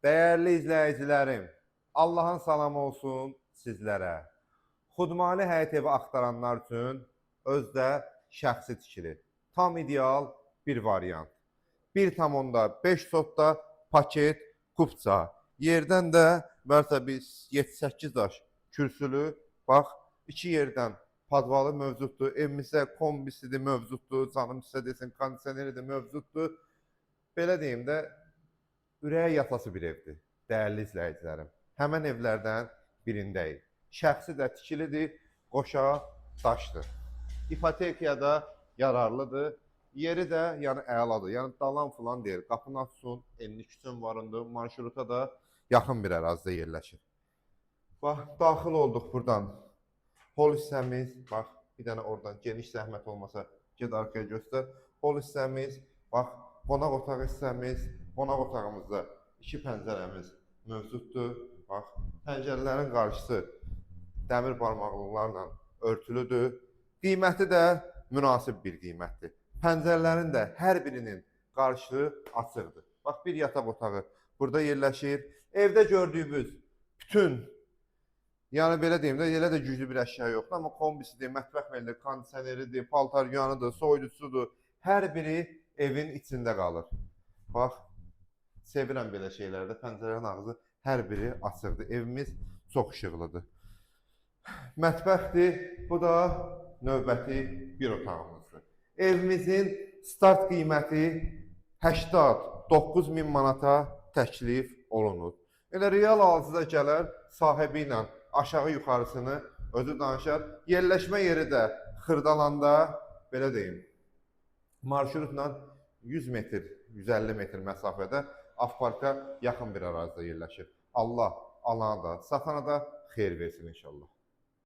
Dəyərli izləyicilərim, Allahın salamı olsun sizlərə. Xudmani həyət evi axtaranlar üçün özdə şəxsi tikili. Tam ideal bir variant. 1,5 sotda paket kupça. Yerdən də mərtəbə 7-8 daş kürsülü. Bax, iki yerdən padvalı mövcuddur. Evimizdə kombisi də mövcuddur. Canım sizə desin, kondisioneri də mövcuddur. Belə deyim də, ürəyə yatası bir evdir, dəyərli izləyicilərim. Həmən evlərdən birindəyik. Şəxsi də tikilidir, qoşa daşdır. İpotekaya da yararlıdır. Yeri də yəni əladır. Yəni dalan filan deyil. Qapını açsın, enli küçün varındır. Marşruta da yaxın bir ərazidə yerləşir. Bax, daxil olduq buradan. Hol hissəmiz, bax, bir dənə oradan geniş zəhmət olmasa get arxaya göstər. Hol hissəmiz, bax, qonaq otağı hissəmiz, qonaq otağımızda iki pəncərəmiz mövcuddur. Bax, pəncərələrin qarşısı dəmir barmaqlıqlarla örtülüdür. Qiyməti də münasib bir qiymətdir. Pəncərələrin də hər birinin qarşısı açıqdır. Bax, bir yataq otağı burada yerləşir. Evdə gördüyünüz bütün, yəni belə deyim də, elə də güclü bir əşya yoxdur, amma kombisidir, mətbəx mebeli, kondisioneridir, paltar yuyanıdır, soyuducusudur. Hər biri evin içində qalır. Bax, sevirəm belə şeylərdə. Pəncərənin ağzı hər biri açıqdır. Evimiz çox işıqlıdır. Mətbəxdir. Bu da növbəti bir otağımızdır. Evimizin start qiyməti 89 min manata təklif olunur. Elə real alıcı da gələr, sahibi ilə aşağı yuxarısını özü danışar. Yerləşmə yeri də Xırdalanda, belə deyim, marşrutla 100 metr, 150 metr məsafədə Avparka yaxın bir ərazidə yerləşir. Allah alana da, satana da xeyir versin inşallah.